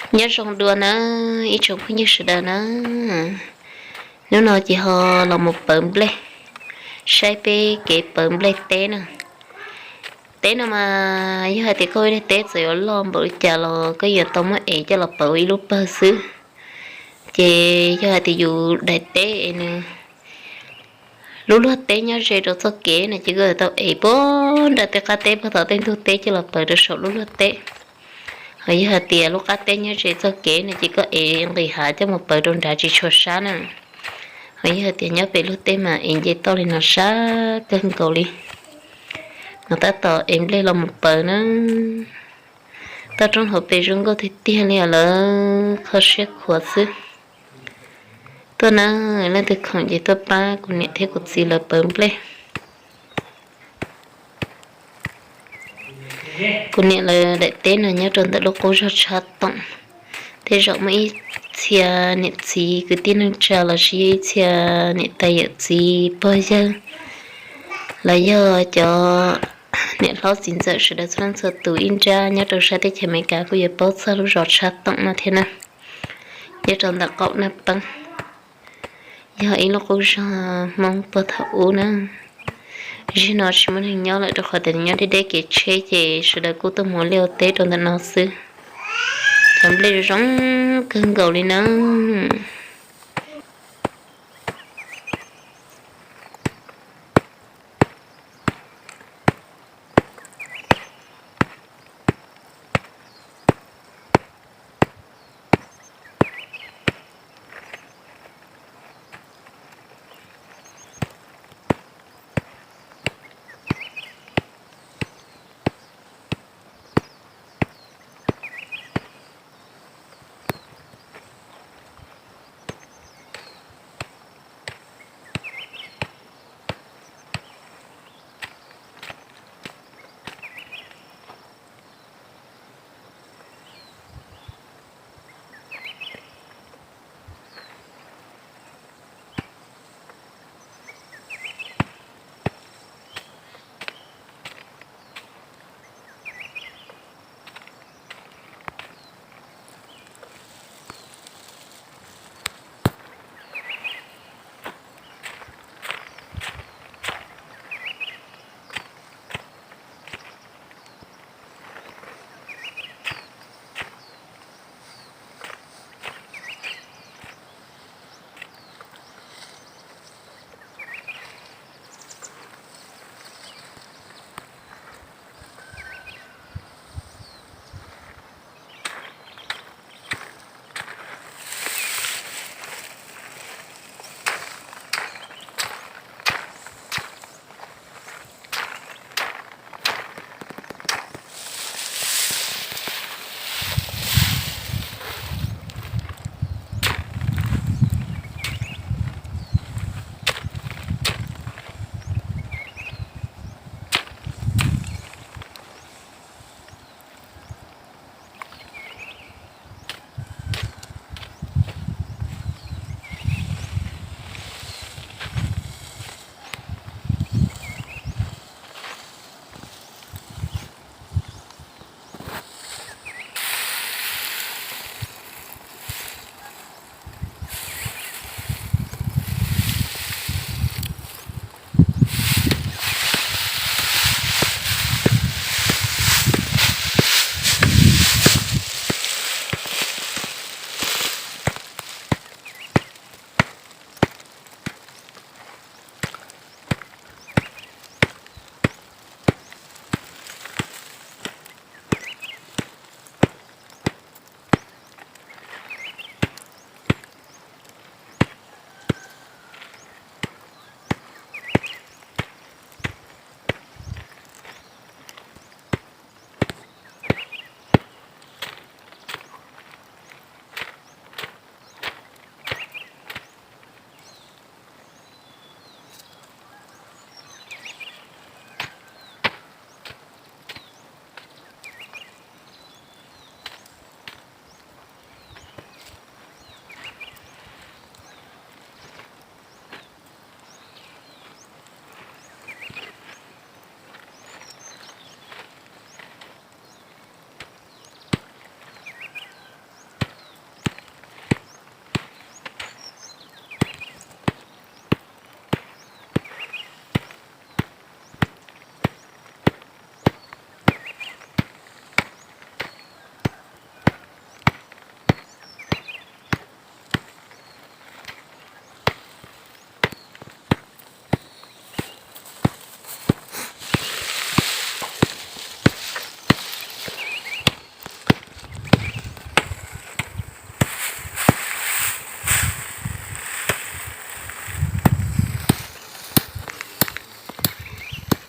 Nyob zoo dua na ib tsoom phooj ywg sawv daws na. Hnub no ces ho los mus pawv nplej, saib peb kev pawv nplej teb na. Teb no mas yog hais tias koj ib daim teb txawm yuav loj npaum li cas los koj yuav tau muab ev coj los pawv ua ib lub pawg xwb. Ces yog hais tias yus daim teb es nws lub luag teb nyob ze rau txoj kev no ces koj yuav tau ev puag nram tej qab teb puag tom tej ntug teb coj los pawv rau saum lub luag teb. Ho yog hais tias lub qab teb nyob ze txoj kev no ces koj ev nqis hav coj mus pawv rau nrad tsis tshua sab na. Ho yog hais tias nyob pem luag teb mas ev nce toj li no sab kawg nkaus li. No tab tom ev nplej los mus pawv na. Toj roob hauv pes zoo nkauj tiag tiag li os lawv, kho siab khuav xwb. Tuaj na, leej twg khoom ces tuaj pab kuv niam thiab kuv txiv lawv pawv nplej. Kuv niam lawv daim teb no nyob rau ntawm lub qub zos Tshab Toom. Tej zaum muaj ib txhia niam txiv kwv tij neej tsa los sis yog ib txhia niam tais yawm txiv pog yawg los yog cov niam hlob txiv ntxawm sawv daws txhua leej txhua tus ib nrab nyob rau sab teb chaws Amelikas kuj yuav paub txog lub zos Tshab Toom no thiab na. Nyob rau ntawm qaum Naj Peeb, yog ib lub qub zos Hmoob puag thaum ub na. Zaum no tsis muaj neeg nyob lawm rau qhov tias nyob deb deb kev tsheb ces sawv daws kuj tuaj mus ua liaj ua teb rau ntawm no xwb. Cov nplej zoo kawg nkaus li na.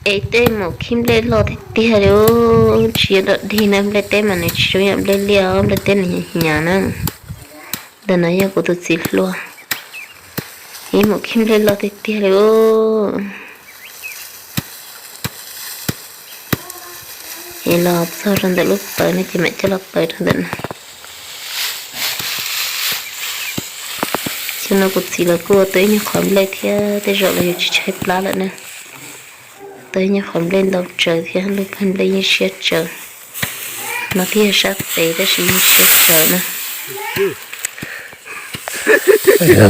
Ib tej maum khib nplej loj tiag tiag li, tsis yog dog dig na, nplej teb mas nws tsis zoo yam nplej liaj, nplej teb nws hnyav na. Ntawm no yog kuv tus txiv hluas, ib maum khib nplej loj tiag tiag li. Es los txog rau ntawm lub pawv no ces mam coj los pawv rau ntawm no. Xyoo no kuv txiv lawv kuj ua tau ib nyuag qhov nplej thiab, tej zaum lawv yuav tsis tshaib plab lawm na. Tau ib nyuag qhov nplej ntau tsawv thiab, lub pawg nplej yeej siab tsawv. No thiaj yog sab pem tab sis yeej siab tsawv na.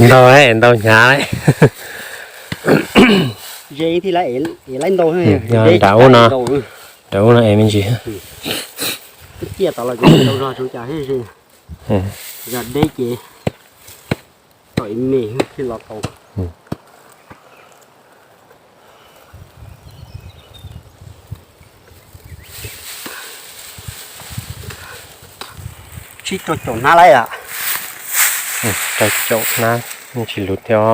Ntau, ntau hnyav. Ze thiaj li es laib ntau. Nram ub no, nram ub no es me ntsis. Ciaj tom los ces ntau zog tsuas cas, zog deb ces tom ib me thiaj los tau. Tsib rau caum hnab lawm. Rau caum hnab, yeej tsis luv thiab os.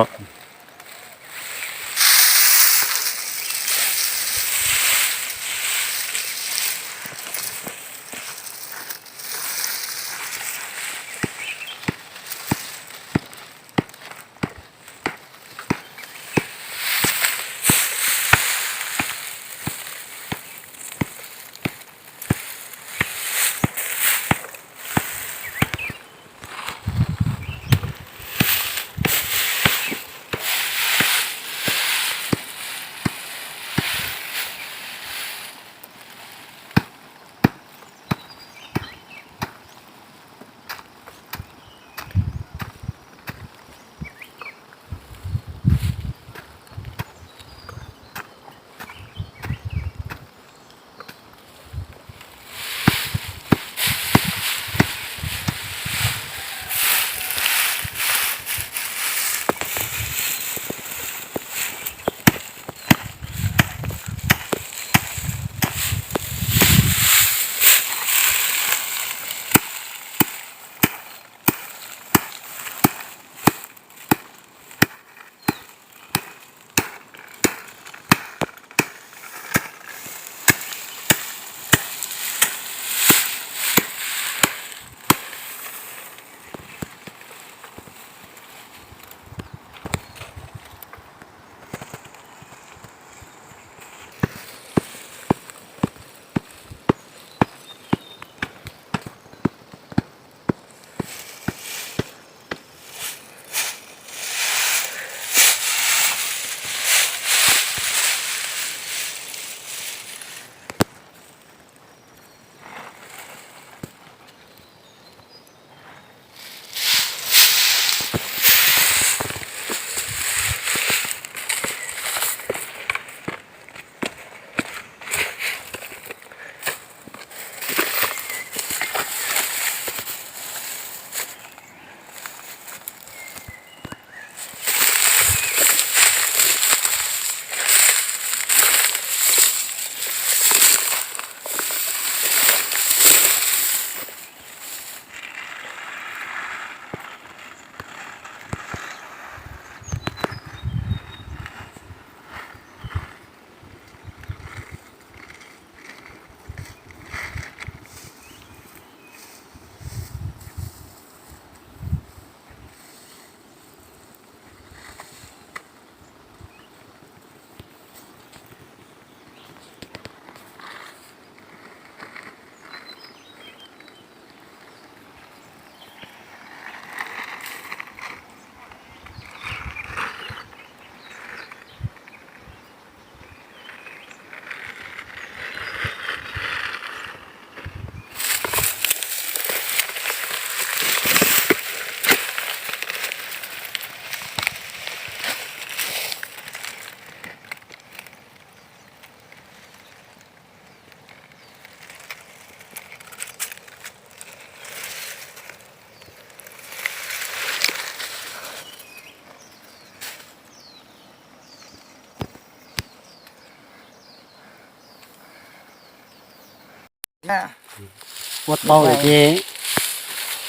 Ua tau lawm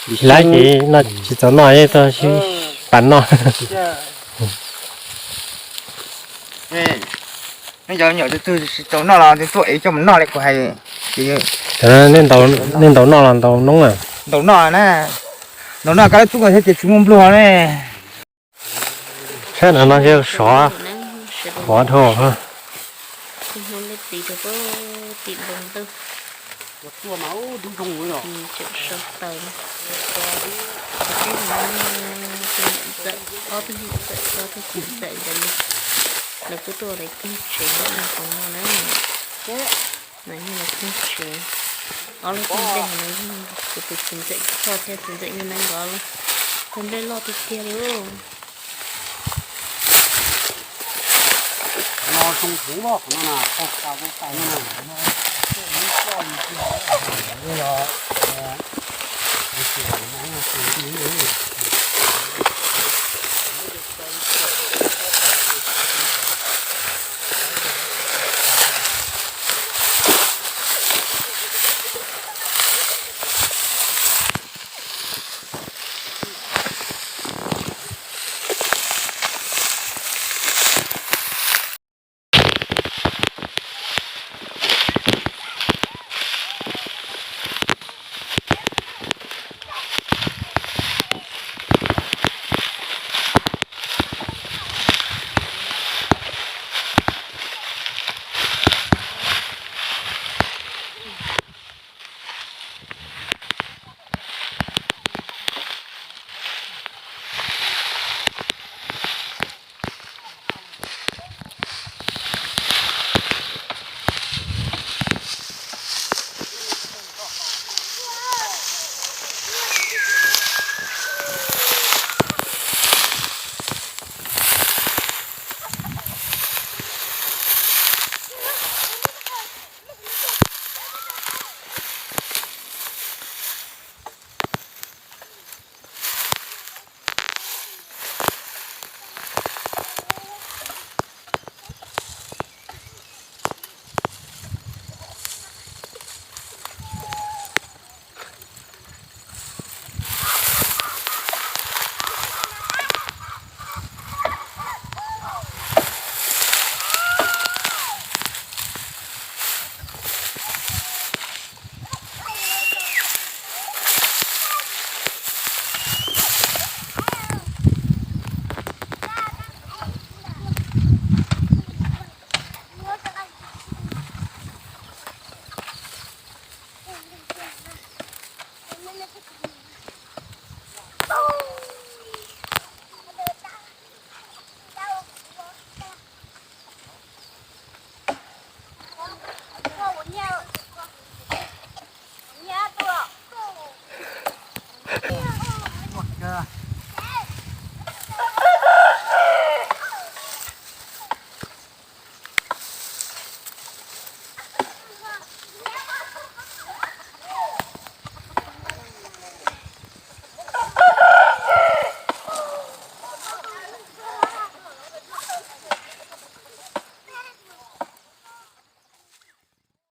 ces lawv ces no tsis txaus noj, tau sib pas noj. Nej cov nyuam tus twg tsis tau noj los tuaj ev coj mus noj li kuv hais. Cov nej ntaus noj los ntaus noob na? Ntaus noj na. Ntaus noj kab lab tub ko thiab tias tsis muaj npluag ne. Saib no no sov qhuav dhau. Lawv kuj tuaj lawv kiag tsev no, no yog lawv kiag tsev. Ob lub tug nplej no yog kuv tus txiv ntxawm Choj thiab txiv ntxawm Nyuj Neeb nkawd lub tug nplej loj tiag tiag li.